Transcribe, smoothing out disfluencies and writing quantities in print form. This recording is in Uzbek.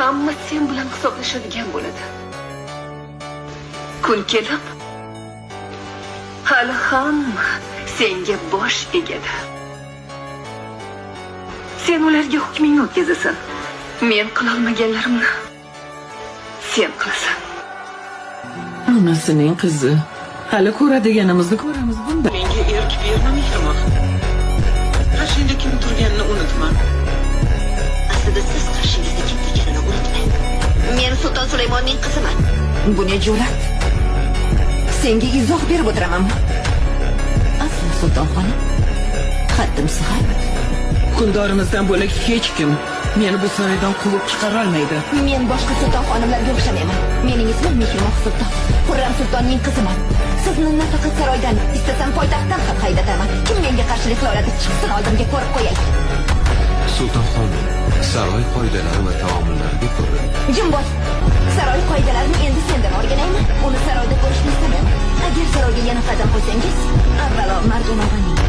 Hamma sen bilan hisoblashadigan bo'ladi. Kun kelib, hali hamma senga bosh egadi. Sen ularga hukmingni o'tkazasan. Men qilolmaganlarimni sen qilasan. Onasining qizi. Hali ko'radiganimizni ko'ramiz bunda. Menga erk berma, Mehrimoh. Qarshingda kim turganini unutma. Aslida siz qarshingizda kim turganini unutmang. Men Sulton Sulaymonning qiziman. Bu ne jur'at? Senga izoh berib o'tiramanmi? Asli Sultonxonim, haddim sig'ar. Hukmdorimizdan bo'lak hech kim meni bu saroydan quvib chiqarolmaydi. Men boshqa sulton xonimlarga o'xshamayman. Mening ismim Mehrimoh Sulton. Xurram Sultonning qiziman. Sizni nafaqat saroydan, istasam poytaxtdan ham haydataman. Kim menga qarshilik qila oladi? Chiqsin oldimga, ko'rib qo'yay. Sultonxonim, saroy qoidalari va taomillariga ko'ra Jim bo'l. Saroy qoidalarini endi sendan o'rganaymi? Uni saroyda ko'rishni istamayman. Agar saroyga yana qadam qo'ysangiz, avvalo Marjon og'aning